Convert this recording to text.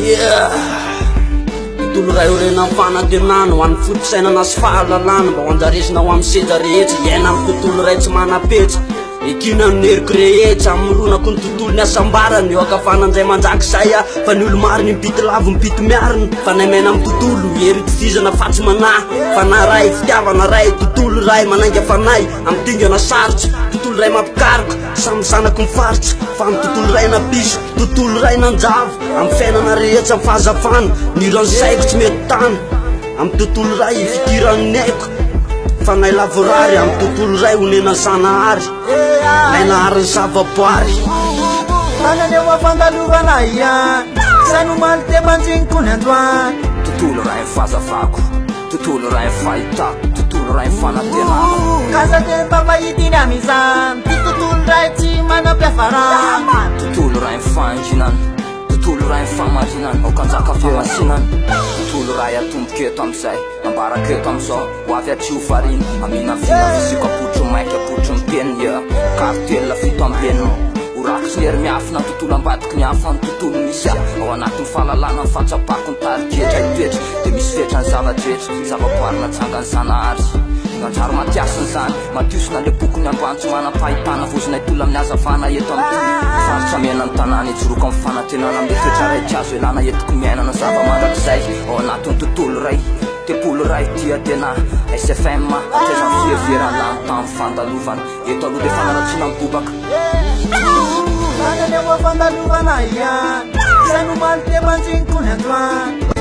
Yeah! Tontolo iray orenan'ny fanantenana ho an'ny foto-pisainana sy fahalalana mba ho anjaresina ho amin'ny sedra rehetra hiaina amin'ny tontolo iray tsy manam-petra. Ekena ny heriko rehetra hamoronako ny tontolon'ny hasambarana eo ankavanan'izay manjakizay aho fa ny olo-marina impito lavo impito miarina. Fanahy miaina amin'ny tontolo hery itovizana fa tsy manahy. Fanahy iray, fitiavana iray, tontolo iray manainga fanahy amin'ny dingana sarotra. Tontolo iray mampikaroka, samy zanaky ny faritra fa amin'ny tontolo iray nampiso, tontolo iray nanjavo amin'ny fiainana rehetra ny fahazavana. Ny olan'ny saiko tsy mety tana amin'ny tontolo iray ifikiran'ny aiko. Fanahy lavorary amin'ny tontolo iray onenan'ny Zanahary, Ilay nahary ny zavaboary. Tanana eo am-pandalovana ihany, Izay nomaly dia banjiniko ny androany. Tontolo iray ny fahazavako, tontolo iray ny fahitako, tontolo iray ny fanantenako. K'aza dia mba fahitiny amin'izany, Ty tontolo iray tsy manam-piafarana. Tontolo iray ny fahanginana, tontolo iray ny fahamarinana, aoka hanjaka fahamasinana. Tontolo iray atomboka eto amin'izay, ambarako eto amin'izao. Ho avy hatreo variana, aminaviana fisiako apotry ny maika, apotry ny penina, yeah. Cartel 66. Ho rakotry ny hery miafina, ny tontolo ambadiky ny hafa, ny tontolo misy ahy. Ao anatin'ny fahalalana, ny fahatsapako ny tarigetra hitoetra, dia misy fetra ny zava-drehetra, zavaboary natsangan'i Zanahary. Nanjary matiasina izany, matiosina le poko ny ambany tsy manam-pahitana, vozinay tolona amin'ny hazavana eto amin'ity faritra mena ny tanàna, ijoroako amin'ny fanantenana, amin'ny toetra iray tsy azo elana, entiko miainana zava-mandrakizay ao anatin'ny tontolo iray. Tempoly iray tia tena SFM hatraiza ny fiheverana lany tamin'ny fandalovana eto aloha dia fanaratsiana ny bobaka. Tanana eo am-pandalovana ihany, izay nomaly dia banjiniko ny androany.